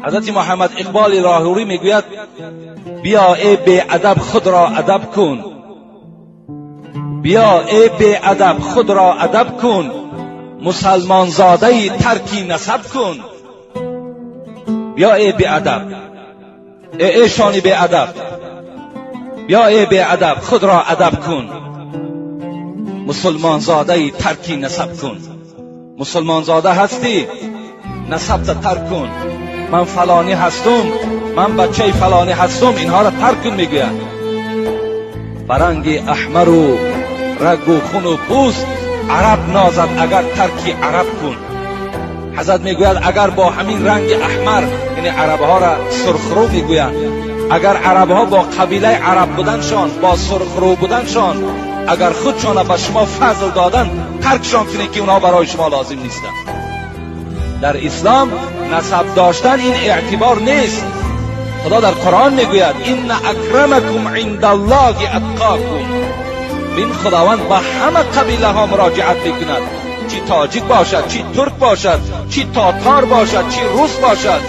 Ҳазрати Муҳаммад Иқболи Лоҳурӣ мегӯяд: «Биё, эй беадаб, худро адаб кун, биё, эй беадаб, худро адаб кун, мусалмонзодаи тарки насаб кун». Биё, эй беадаб, эй эшони беадаб, биё, эй беадаб, худро адаб кун, мусулмонзодаи тарки насаб кун. Мусулмонзода ҳастӣ, насабта тарк кун. Ман фалонӣ ҳастум, ман бачаи фалонӣ ҳастум, инҳоро тарк кун, мегӯяд. Ба ранги аҳмару рагу хуну пӯст араб нозад, агар тарки араб кун. Ҳазрат мегӯяд, агар бо ҳамин ранги аҳмар, яъне арабҳоро сурхрӯ мегӯянд, агар арабҳо бо қабилаи араб буданшон, бо сурхрӯ буданшон, агар худшона ба шумо фазл доданд, таркшон кунед, ки онҳо барои шумо лозим нестанд. Дар ислом насаб доштан ин эътибор нест. Худо дар Қуръон мегӯяд: «Инна акрамакум индаллоҳи атқокум». Бин, Худованд ба ҳама қабилаҳо муроҷиат мекунад, чӣ тоҷик бошад, чӣ турк бошад, чӣ тотор бошад, чӣ рус бошад.